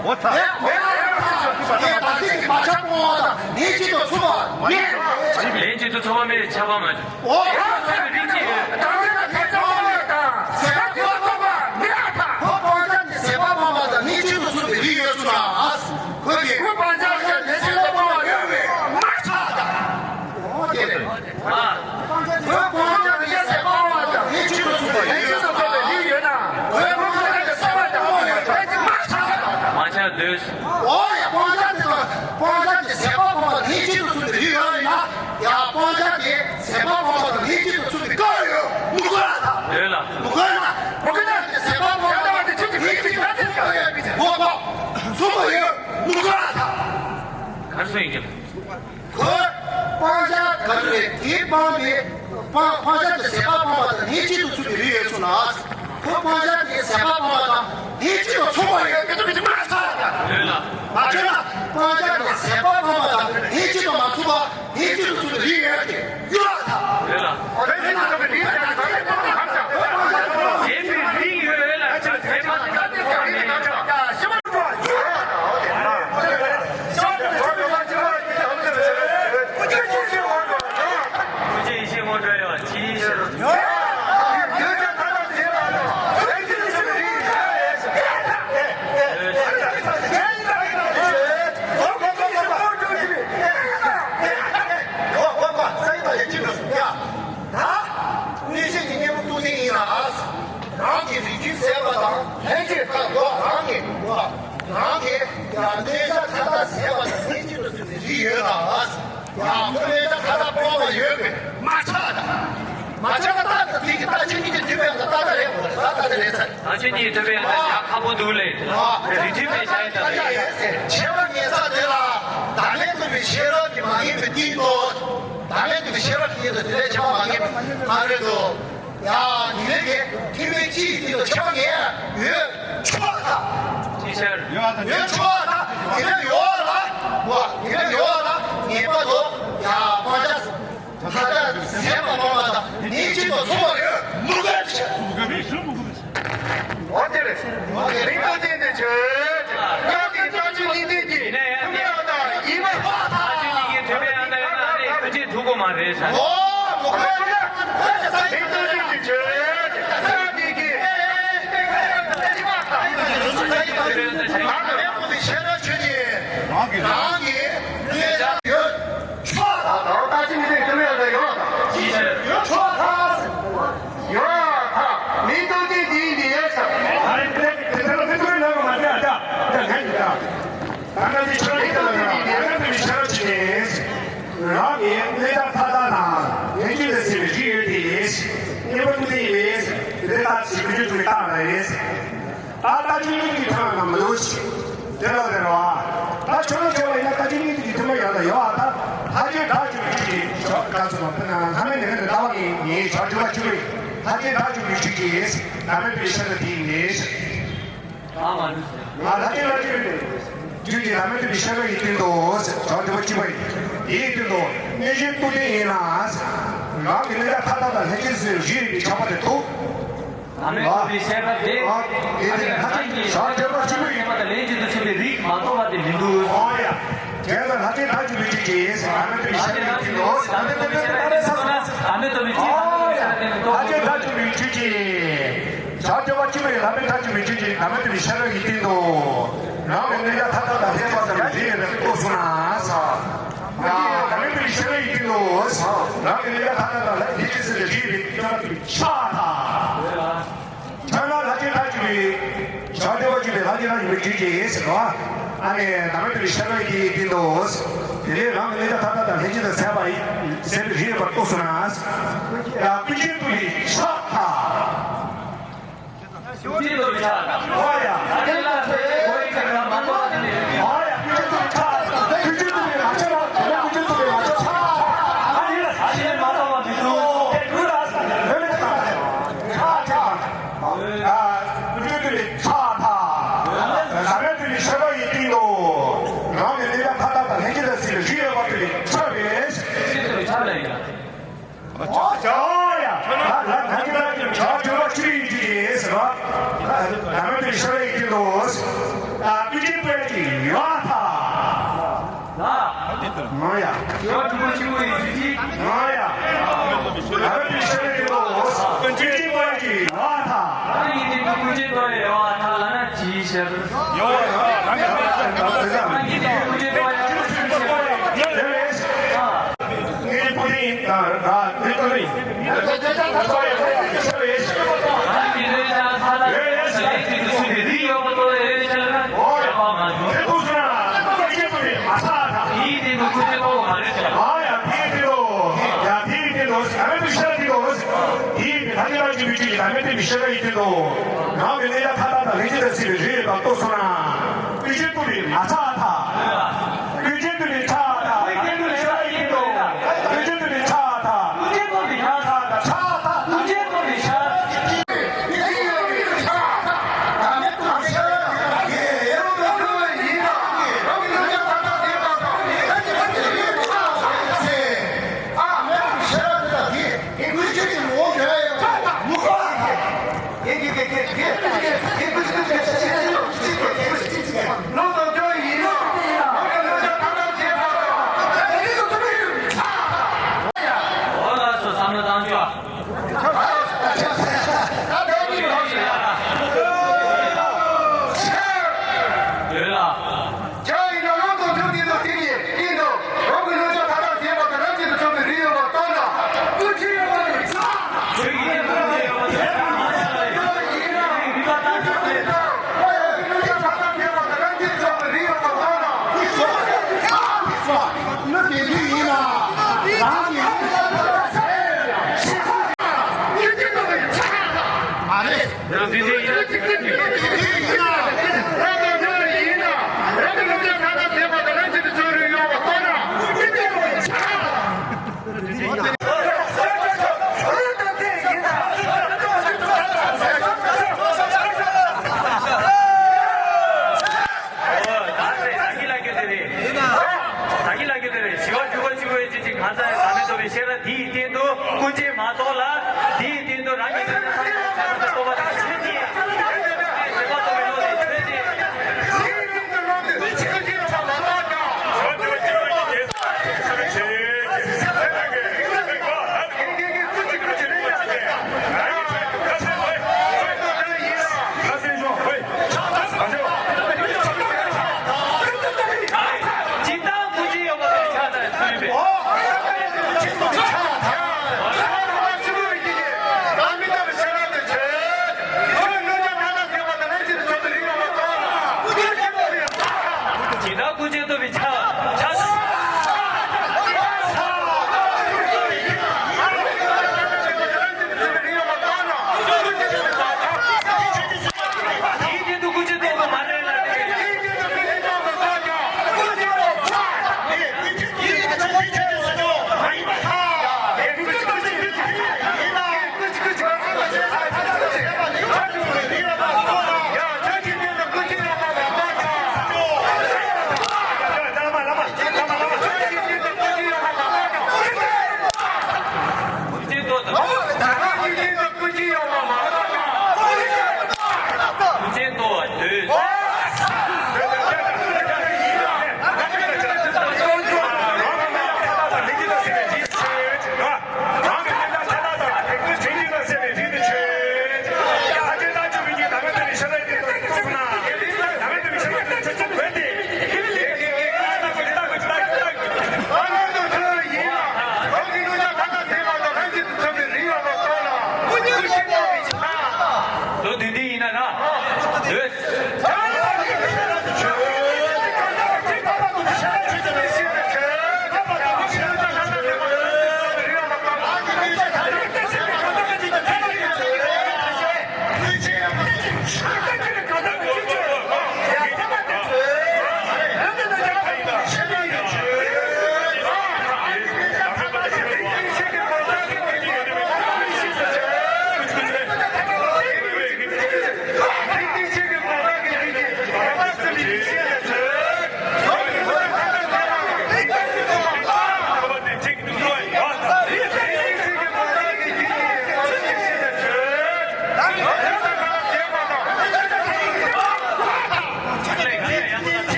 འོ་ཚ། ངས་ད་ལྟའི་མ་ཆགས་པ་དང་ལྷན་ཅིག་ཏུ་མཚུངས་པ་མེད། ལྷན་ཅིག་ཏུ་མཚུངས་པ་མེད་ཆགས་པ་མ་བྱུང་། འོ། ཁྱོད་ཚོའི་རིགས་ཀྱི་ཡོད། ད་ལྟ་ཁྱེད་ཚོ་ལ་དང་ཟད་པ་ཁོ་ཚོ་པ་མི་ཨ་ཐ། ཁོ་སྤང་བྱ་ནི་ཟད་པ་སྤངས་པ་དང་ལྷན་ཅིག་ཏུ་མཚུངས་པའི་རིགས་ཡོད་ཚུལ་ལ། ཁོ་གིས་ཁོ་སྤང་བྱ་ནི་ཟད་པ་སྤངས་པ་ཡོད་པས་མ་ཆགས་དང་། འོ་དེ་རེད། ཁོའི་སྤང་བྱ་དེ་ཟད་པ་སྤངས་པ་དང་ལྷན་ཅིག་ཏུ་མཚུངས་པའི་རིགས་ཡོད་ན། ཁོའི་སྤང་བྱ་དེ་ཟད་པ་སྤངས་པ་དང་ལྷན་ཅིག་མ་ཆགས་དང་། མ་ཆགས་འདོད། འོ་ཡ། སྤང་བྱ་དེ་དང་སྤང་བྱ་དེ་ཟད་པ་སྤངས་པ་དང་ལྷན་ཅིག་ཏུ་མཚུངས་པའི་རིགས་ཡོད་ན། ཡ། སྤང་བྱ་དེ་ཟད་པ་སྤངས་པ་དང་ལྷན་ཅིག་ཏུ་མཚུངས་པའི་སྐབས་ཡོད་མི་དགོས་ལ་ད། འདོད་ལ། མི་དགོས་ལ། སྤང་བྱ་དེ་ཟད་པ་སྤངས་པ་དང་ལྷན་ཅིག་ཏུ་མཚུངས་པའི་རིགས་ཡོད་མི་དགོས་ལ་ད། ག་རེ་ཟེར་ཡིན་གྱི། ཁོ་སྤང་བྱ་ག་རེ་རེད། དེ་སྤངས་པའི་སྤང་སྤང་བྱ་དེ་ཟད་པ་སྤངས་པ་དང་ལྷན་ཅིག་ཏུ་མཚུངས་པའི་རིགས་ཡོད་ཚུལ་ལ། ཁོ་སྤང་བྱ་དེ་ཟད་པ་སྤངས་པ་དང་ལྷན་ཅིག་ཏུ་མཚུངས་པ་ཡོད་མི་འདུག་མི་འདུག་མ་ཆགས་ད། ཡོད་ལ། མ་ཆགས་ན་སྤང་བྱ་དེ་ཟད་པ་སྤངས་པ་དང་ལྷན་ཅིག་ཏུ་མ་མཚུངས་པ་ལྷན་ཅིག་ཏུ་མཚུངས་པའི་རིགས་ཡོད་དེ་ཡོད་ལ་ད། ཡོད་ལ། ལྷན་ཅིག་ཏུ་མཚུངས་པའི་རིགས་ཡོད་དེ་ད་ལྟ་སྤང་བྱ་ཟད་པའི་རིགས་ཡོད་ལ་ཟད་པ་དེ་ད་ལྟ་སྤངས་པ་མེད། རང་གི་རིགས་རྒྱུད་ཟད་པ་དང་ལྷན་སྐྱེས་ཁ་དོག་རང་གི་རང་གི་ཡང་གནོད་བྱ་མཐའ་དག་ཟད་པ་དང་ལྷན་སྐྱེས་སུ་ཚུད་པའི་རིགས་ཡོད་ལ། ཡང་གནོད་བྱ་མཐའ་དག་སྤོང་བ་ཡོད་པས་མ་ཆགས་དང་། མ་ཆགས་པ་ལྟར་དུ་དེ་གི་ལྟ་ཆོས་ཉིད་ཀྱི་འདུས་པའི་ཡང་ལྟ་ལྟ་རེད་མོད། ལྟ་ལྟ་རེད་ཚར། ལྟ་ཆོས་ཉིད་ཀྱི་འདུས་པའི་ཡང་ལྟ་ཡག་ཁག་པོ་འདུག་ལས། རིགས་མཐུན་པའི་བྱ་ཡི་ལྟ་ལ་ཡོད་ཟེར། ཁྱད་པར་ངེས་ས་དེ་ལ་བདག་མེད་རྟོགས་པའི་ཤེས་རབ་ཀྱིས་མ་ངེས་པའི་སྟེང་དུ། བདག་མེད་རྟོགས་པའི་ཤེས་རབ་ཀྱིས་ཉིད་དུ་དེ་ལས་ཁྱད་པར་མ་ངེས་པ་མ་རེད་དོ། ཡ། ཉིན་རེ་གི་ཐུན་མིན་སྤྱི་ཡི་སྟེང་དུ་ཁྱད་པར་ངེས་ཡོད་ཆོག་ད། ཅི་ཕྱིར། ཡོད་ཆོག་ད། དེ་འདྲ་ཡོད་ལ། བ། དེ་འདྲ་ཡོད་ལ་ངེས་པར་དུ། ཡ། སྤང་བྱ་མཐའ་དག་ཟད་པ་སྤངས་པ་དང་ལྷན་ཅིག་ཏུ་མཚུངས་པ་ཡོད་མི་དགོས་ཅེས། འོ་དེ་རེད། མིང་དུ་བསྟན་ཏེ་ཆོས་ཅན། ཡང་དེའི་ལྟ་ཆོས་ཉིད་ལྡན་གྱི་ཐུན་མིན་ཡང་དག་ཡིན་པ། ལྟ་ཆོས་ཉིད་ཀྱི་ཐུན་མིན་ཡང་དག་ཡིན་ན་ཨ་ནི་ཐུན་ཅན་དྲུག་པོ་མ་རེད་ཟེར། འོ། མིང་དུ་བསྟན་ཏེ་ཆོས་ཅན། ཡང་དེའི་ལྟ་ཆོས་ཉིད་ལྡན་གྱི་ཐུན་མིན་ཡང་དག་ཡིན་ན་ཨ་ནི་ཐུན་ཅན་དྲུག་པོ་མ་རེད་ཟེར། རང་གི་རང་གི་རང་གི་ལས་བྱ་ཡོད། ཆོག་ད། ད་ལྟ་ཅི་མི་ཚེ་དུ་མེད་ལ་ཡོད་ད། ཅི་ཕྱིར། ཡོད་ཆོག་ད། ཡོད་ད། མིང་དུ་བསྟན་དེ་ཡིན་དེ་ཡོད་ཤག་ཨ་རེ་དེ་དེ་ལ་མི་ཚེ་ལ་མ་འདྲ་ད་ད་ལྷན་དུ་ད། ད་ལྟ་དེ་ཆོག་ཡིན་ད་ལ་ཡོད་ད་དེ་ཆོག་ཅི་ནས། རང་གི་གནས་སྟངས་མཐའ་དག་དང་ལྷན་ཅིག་ཏུ་ཟིན་པའི་རིགས་ཡོད་དེ། གནས་པ་ཀུན་ཏུ་ཡིན་པས་དེ་ལྟ་ཞིག་ཀུན་སྤྱོད་དུ་བཏང་བ་རེད། ད་ལྟ་ཆོས་ཉིད་ཀྱི་ཐུན་མོང་མ་འདུག་ཅིག་དེ་ལ་དེ་རེད་བ། ད་ཆོས་ལ་ཆོས་ལ་ཡིན་ན་ལྟ་ཆོས་ཉིད་ཀྱི་ཐུན་མོང་ཡོད་ལ་ཡོད་བ། ད་ལྷ་ཆོས་སྒྲ་བཅུ་པའི་ཆོས་ཀྱི་ཞོག་ག་ཚོད་མ་ཕུ་ན་ལྷ་མེད་ནས་ནི་ལྟ་བ་ངེས་ངེས་ཞོག་སྒྲུབ་པ་བཅུ་པའི་ལྷ་ཆོས་སྒྲ་བཅུ་པའི་ཆོས་ཀྱི་ལྷ་མེད་པའི་ཤེས་རབ་དེ་ཡིན་ནས། ང་ལྷ་ཆོས་སྒྲ་བཅུ་པའི་ཆོས་ཀྱི་ལྷ་མེད་པའི་ཤེས་རབ་ཡིན་དུས་འདུག་ཞོག་སྒྲུབ་པ་བཅུ་པ་ཡིན་དེའི་དུས་འདུག་གནས་གཞན་ཏུ་ལྡན་ཡིན་ན། རང་གི་གནས་སྟངས་མཐའ་དག་དང་ལྷན་ཅིག་ཟིན་རིགས་ཡོད་པའི་ཁྱབ་པ་དེ་འདུག་ཨ་མའི་ཐུབ་པའི་ཤེས་རབ་དེ། ཨ་དེ་ནི་ལྷ་ཆེན་གྱི་ཞག་བཅོ་ལྔ་བཅུ་པའི་ཡོད་པ་དང་ལན་གཅིག་ཏུ་ཚུད་པའི་རིགས་མ་གཏོགས་པ་དེ་མི་འདུག་ཨོ་ཡ། དེ་ལ་ལྷ་ཆེན་ཐག་གཅོད་པའི་ཆོས་ཀྱི་ཨ་མའི་ཐུབ་པའི་ཤེས་རབ་ཡིན་ཏེ་ནོ། ཨ་མའི་ཐུབ་པའི་ཤེས་རབ་དེ་མི་འདུག་ཨ་མའི་ཐུབ་པའི་ཆོས་ཐག་གཅོད་པའི་ཆོས་ཀྱི་ལྷ་མེད་ཐག་གཅོད་པའི་ཆོས་ཀྱི་ཨ་མའི་ཐུབ་པའི་ཤེས་རབ་ཡིན་ཏེ་ནོ། རང་གི་གནས་ལ་མཐའ་དག་དང་ལྷན་ཅིག་ཏུ་ཟིན་པའི་རིགས་ལྟོས་སོང་ན། ཡ། ཨ་མའི་ཐུབ་པའི་ཤེས་རབ་ཡིན་ཏེ་ནོ། རང་གི་གནས་ལ་མཐའ་དག་དང་ལྷན་ཅིག་ཏུ་ཟིན་པའི་རིགས་ལྟོས་སོང་ན། ཆགས་དང་། ཐ་ན་ལྷ་ཆེན་ཐག་གཅོད་པའི་བྱ་བ་སྟོན་པ་གཅིག་པའི་ལྷ་ཆེན་ཐག་གཅོད་པའི་ཆོས་ཀྱི་ཟེར་བ། ཨ་ནི་བདག་མེད་རྟོགས་པའི་ཤེས་རབ་ཀྱིས་བསྟན་ཏོ། དེ་ལས་རང་གི་གནས་སྐབས་མཐའ་དག་དང་ལྷན་ཅིག་ཏུ་ཟད་པ་ཡི་ཟད་པའི་རིགས་ཡོད་པར་རྟོགས་སོང་ན། ཡང་ཀུན་མཁྱེན་རྟོགས་པའི་ཕྱག་དང་། ཀུན་མཁྱེན་རྟོགས་པའི་ཕྱག་དང་། ཨོ་ཡ། ཨ་ནི་ལ་སོགས་པའི་གོ་ཡི་ཁྱད་པར་མ་གཏོགས་པ་དེ་ནི། ཨོ་ཡ། ཀུན་མཁྱེན་རྟོགས་པའི་ཕྱག་དང་། ཀུན་མཁྱེན་རྟོགས་པའི་ཕྱག་དང་། ཀུན་མཁྱེན་རྟོགས་པའི་ཕྱག་དང་། ཨ་ནི་ལ་ཨ་ནི་མ་གཏོགས་པ་མི་འདུག་དེ་ཀུན་ལ་ཟེར་ན་ལྷོད་ལྷོད་དང་། ཁ་ཁ་དང་། ཨ། ཀུན་མཁྱེན་རྟོགས་པའི་ཕྱག་དང་། བདག་མེད་རྟོགས་པའི་ཤེས་རབ་ཡིན་ཏེ་ནོ། རང་གི་གནས་སྐབས་མཐའ་དག་དང་ལྷན་ཅིག་ཏུ་ཟིན་པའི་རིགས་ཡོད་པར་རྟོགས་པའི་ཕྱག་རེད། ཀུན་མཁྱེན་རྟོགས་པའི་ཕྱག་ལ་ཡིན་ལ། ཨོ་ཡ། ད་ལ་ད་ཅི་ད་ཅི་བྱ་བ་སྤྱོད་པ་ཆོས་ཡིན་གྱི་ཟེར་བ། ད་མེད་པའི་ཤེས་རབ་ཡིན་གྱི་འདུག་ད་ཀུན་མཁྱེན་ པའི་ཡོད་ཐ། ང་ཡ། ང་ཡ། ཨ་བི་ཤ་རེ་ཏི་དོ། ཀུན་གཅིག་པའི་ཡོད་ཐ། ཀུན་གཅིག་པའི་ཡོད་ཐ་ལ་ན་ཅི་ཤར། ཡོད་ཐ། ཀུན་གཅིག་པའི་ཡོད་ཐ་ལ་ཅི་ཤར། ངའི་བུ་རིང་དང་ར་དེ་ཏུ་རིང་། ཀུན་གཞི་དུ་ནི་ཕྲག་དང་ལྷན་ཅིག་ཏུ་སྲིད་པའི་རིགས་ལ་ལྟོས་སོ་ན། ཀུན་གཞི་དུ་ནི་མ་ཕྲག་དང་། ཀུན་གཞི་དུ་ནི་ཕྲག་དང་། ཀུན་གཞི་དུ་ནི་ཕྲག་དང་། ཀུན་གཞི་དུ་ནི་ཕྲག་ཡིན་ཏོ། ཀུན་གཞི་དུ་ནི་ཕྲག་དང་། ཀུན་གཞི་དུ་ནི་ཕྲག་དང་། ཕྲག་དང་། ཀུན་གཞི་དུ་ནི་ཕྲག་ལ། བྱ་ཡིན་ན་ལོ་དང་ཐུག་དེ་དང་དེ་ཡི་སྟེང་དུ་རང་གི་གནོད་བྱ་མཐའ་དག་བྱེད་པ་དང་རབ་ཅིག་ཏུ་ཚོགས་པའི་རིགས་ཡོད་པ་ལྟར་ན། ཀུན་གཞི་ཡོད་པ་ནི་ཚ། ཆོས་ཀྱི་སྟེང་དུ་ཀུན་གཞི་ཡོད་པ་དེ་ལྟར་ན། ཡིན་ན་རིགས་པ་ལྟར་ན་དེ་ལྟར། རང་གི་གནོད་བྱ་མཐའ་དག་བྱེད་པ་དང་རབ་ཅིག་ཏུ་ཚོགས་པའི་རིགས་ཡོད་པ་ལྟར་ན། ཀུན་གཞི་ཡོད་པ་ནི་ཚ། ལུས་དེ་ལུས་ཡིན་ན། རང་གི་ལུས་ལ་ཚ། ཀུན་གཞི་ཡོད་པ་ནི་ཚ། མ་རེད། ད་གི་ལ་གི་དེ་རེད། ཞི་བ་འཇུག་པ་གཅིག་པུ་ཡིན་ཅིག་གང་ཟག་ཡང་བདག་མེད་རྟོགས་པའི་ཤེས་རབ་དེ་ཡི་སྟེང་དུ་ཀུན་རྐྱེན་མ་གཏོགས་ལ། དེ་ཡི་སྟེང་དུ་རང་གི་སེམས་ལ་ཐ་དད་པའི་ཆ་ལུགས་ཀྱི་རྟོག་པ་དང་ཆོས་ཅན། ཟད་པ་རྟོགས་པའི་བློ་དེ་ཆོས་ཅན།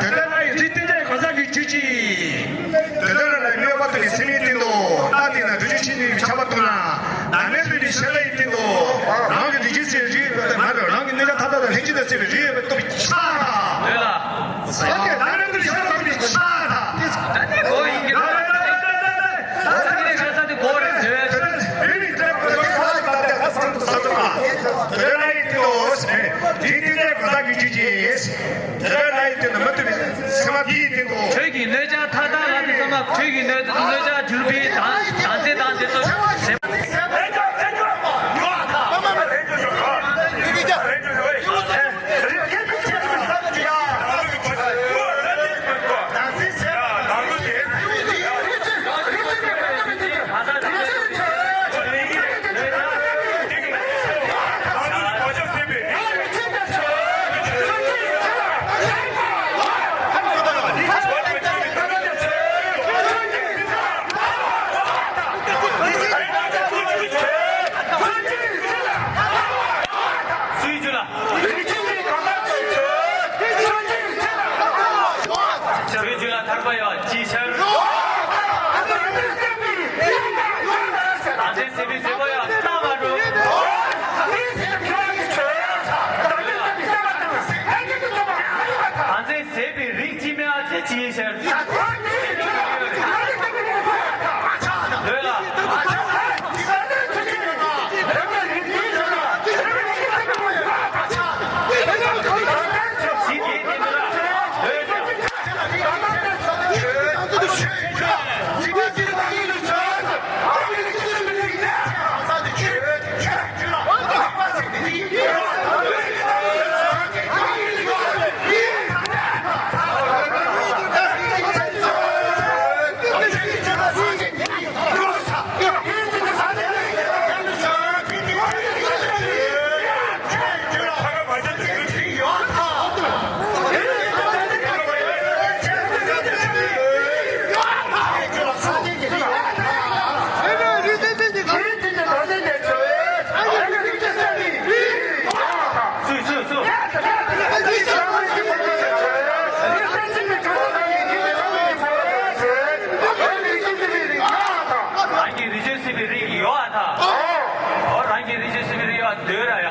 དེ་ལྟར་ན་ཡི་རིགས་རྟེན་འབྲེལ་གང་ཟག་གི་རྒྱུད་ཀྱི། དེ་ལྟར་ན་ཡི་དམྱལ་བ་དུ་ནི་སེམས་ཡིན་སྟེང་དུ། རྟག་སྟེང་ན་དུ་རྒྱུ་ཆེན་ནི་ཆགས་པ་དུ་ན། ནམ་མེད་དུ་ནི་ཤེས་རབ་ཡིན་སྟེང་དུ། རང་གི་རིགས་ཀྱི་ཚེ་རིགས་ཡོད་པའི་སྟོབས་མ་རེད། རང་གི་གནོད་བྱ་མཐའ་དག་དང་ལྷན་ཅིག་ཏུ་བརྩེ་བའི་རིགས་ཡོད་པའི་སྟོབས་ཀྱི་ཆ། ཡོད་ལ། ཨ་ནི་ནམ་མེད་དུ་ནི་ཤེས་རབ་དུ་ནི་ཆ་དང་། ད་ནི་གོ་ཡིན་གྱི་རེད། ད་ནི་ཁ་ས་དེ་གོ་རེད་ཟེར། དེ་ལ་ཡིན་ཏེ་ནོ། དེ་ལ་ཡིན་ཏེ་ནོ། མི་ཐུབ་པའི་སེམས་མ་དེའི་སྟེང་དུ། ཁྱོད་ཀྱི་གནོད་བྱ་མཐའ་དག་ལ་དེ་བསམ་པ། ཁྱོད་ཀྱི་གནོད་གནོད་བྱ་གྱུར་པའི་དང་དང་ཚེ་དང་དེ་ཚོ་སེམས། སུའི་རྒྱུད་ལ། སུའི་རྒྱུད་ལ་ཐར་པ་ཡོད་ཅེས་ཤར། བདག་འཛིན་ཟད་པའི་ཟད་པ་ཡང་རྟག་མ་གྲུབ། བདག་འཛིན་ཟད་པའི་རིགས་ཅིས་མེད་ཨ་ཅེ་ཅེས་ཤར། ལོས་ལ། ཡོད་ར་ཡ།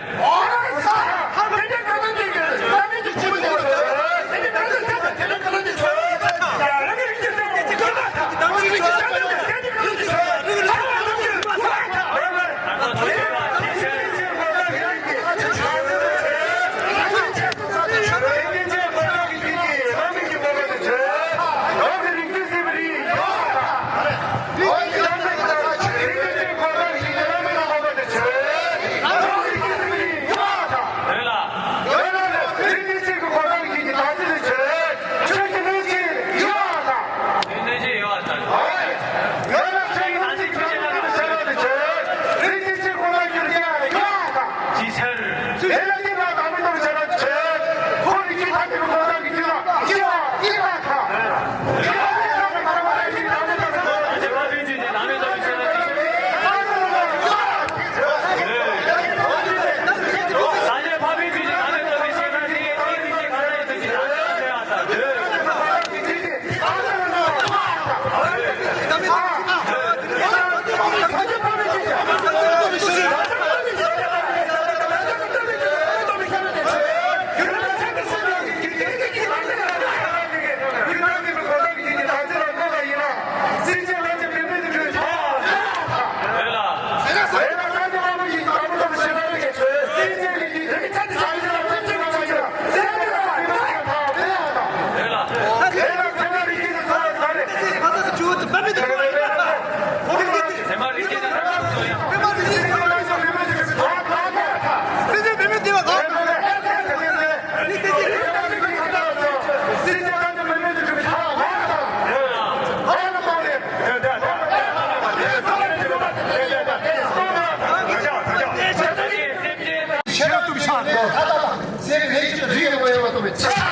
ཤེས་རབ་ཏུ་ཕྱག་དོ། ད་ད་ད་སེམས་ནས་ཅི་ལྟར་རིག་པའི་དབང་ཡོད་པ་ཐོབ་པའི་ཕྱིར།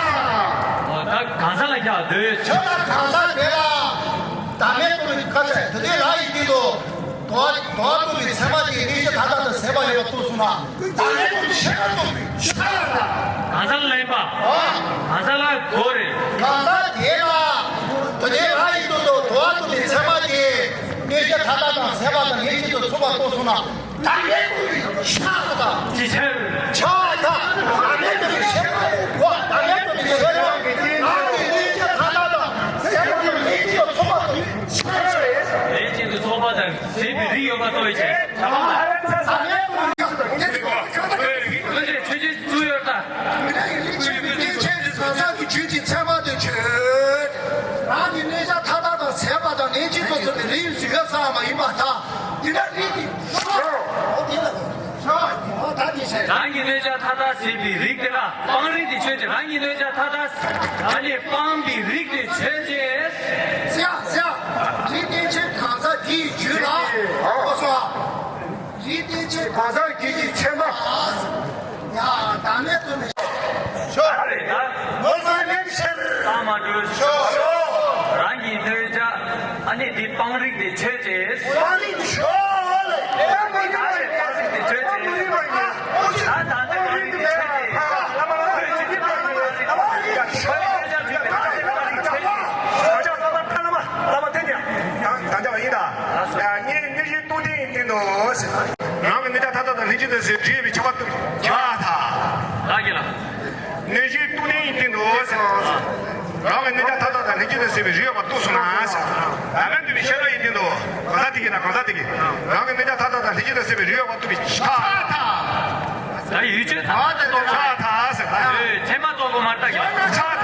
ད་གང་ཟག་ལ་ཡང་འདོད། ཁྱོད་ལ་གང་ཟག་དེ་ལ་བདག་མེད་རྟོགས་པའི་ཁ་ཆེ་དེ་དེ་ལ་ཡིན་གྱི་འདུག་དོ་དོ་རྟོགས་པའི་ཚད་མ་དེ་གནས་ཀྱི་ད་ལྟ་དང་ཟད་པ་ཡོད་པ་རྟོགས་སོང་ན་བདག་མེད་རྟོགས་པའི་ཤེས་རབ་རྟོགས་པའི་ཕྱིར་ལ། གང་ཟག་ལ་ལེན་པ། ཨོ། གང་ཟག་ལ་གོ་རེད། གང་ཟག་དེ་ལ་དེ་དེ་ལ་ཡིན་གྱི་འདུག་དོ་རྟོགས་པའི་ཚད་མ་དེ་གནས་ཀྱི་ད་ལྟ་དང་ཟད་པ་དང་ངེས་ཅན་དུ་ཚུད་པ་རྟོགས་སོང་ན། བདག་མེད་རྟོགས་པའི་ཕྱིར་དང་། ཅི་ཕྱིར། ཕྱིར་དང་། བདག་མེད་རྟོགས་པའི་ཕྱིར་དང་། བདག་མེད་རྟོགས་པའི་ཕྱིར་དང་། ང་གི་གནས་ཀྱི་ད་ལྟ་དང་ཟད་པ་དང་ངེས་ཅན་དུ་ཚུད་པ་དང་། ཕྱིར། ངེས་ཅན་དུ་ཚུད་པ་དང་ཟད་པའི་རིགས་ཡོད་པ་རྟོགས་པའི་ཕྱིར། བདག་མེད་རྟོགས་པའི་ཕྱིར་དང་། ཆོས་ཅན་ཚུལ་ཡོད་ལྟ། མི་ལ་ཡི་རིགས་ཀྱི་བདེ་ཆེན་གང་ཟག་གི་རྒྱུད་ཀྱི་ཚད་མ་དེ་ཆོས། རང་གི་གནས་ཆ་མཐའ་དག་དང་ཟད་པ་དང་ངེས་ཅན་དུ་ཚུད་པའི་རིགས་སུ་ཡོད་ཙམ་མ་ཡིན་པར་ཐལ། དེ་འདྲ་རིགས་ཀྱི་ཤོག་འོ་དེ་ལ་ཤོག་འོ་ད་དེ་ཟེར། རང་གི་གནས་ཆ་མཐའ་དག་ཟད་པའི་རིགས་དེ་ལ་སྤང་རིགས་དེ་ཆོས་ཅན། རང་གི་གནས་ཆ་མཐའ་དག་ཨ་ནི་སྤངས་པའི་རིགས་དེ་ཆོས་ཅན། ཟེར་ཡ་ཟེར་ཡ། རིགས་བདེ་ཆེན་གང་ཟག་དེའི་རྒྱུད་ལ་འོ་སོ། རིགས་བདེ་ཆེན་གང་ཟག་རྒྱུད་ཀྱི་ཚད་མ། ཡ་བདག་མེད་རྟོགས་པའི་ཤོག་ངོ་སོ་ནས་ཕྱིར་ལ་མ་འགྲོ་ཤོག་རང་གི་གནས་ཆ་ཨ་ནི་འདི་སྤང་རིགས་དེ་ཆོས་ཅན། སྤང་རིགས་ཤོག་ལ་ཡ་མ་ཡིན་པ་ཡིན། སྤང་རིགས་དེ་ཆོས་ཅན། ད་ད་ལྟ་སྤང་རིགས་དེ་ཆོས་ཅན། ཁོས་ཅི་ཕྱིར་སྤང་རིགས་དེ་ཆོས་ཅན། ད་ལྟ་བ་ཡིན་ད། ཡང་ད་ལྟ་བ་ཡིན་ད། ཡ་ངས་གནས་གཞིའི་སྟོང་ལྡན་ཡིན་ཏེ་འདུག་རང་གི་གནས་ཆ་མཐའ་དག་དང་ལྷན་ཅིག་ཏུ་ཟེར་བྲིས་པའི་ཁྱབ་པ་ཏུ་ཁྱབ་པ་ཐལ། ལགས་ཀྱི་ལགས། གནས་གཞིའི་སྟོང་ལྡན་ཡིན་ཏེ་འདུག་རང་གི་གནས་ཆ་མཐའ་དག་དང་ལྷན་ཅིག་ཏུ་ཟེར་བའི་རིགས་ཡོད་པ་རྟོགས་སོང་ན། བདག་མེད་རྟོགས་པའི་ཤེས་རབ་ཡིན་ཏེ་འདུག་གང་ཟག་དེ་གིས་ན་གང་ཟག་དེ་གིས། རང་གི་གནས་ཆ་མཐའ་དག་དང་ལྷན་ཅིག་ཏུ་ཟེར་བའི་རིགས་ཡོད་པ་རྟོགས་པའི་ཕྱིར། ད་ཡུལ་ཆོས་ཐ་དད་རྟོགས་ན། ཕྱིར་ཐལ་ཟེར་ད། ཨེ་ཚད་མ་རྟོགས་དགོས་མ་རེད་ད་ཀྱི། ཕྱིར་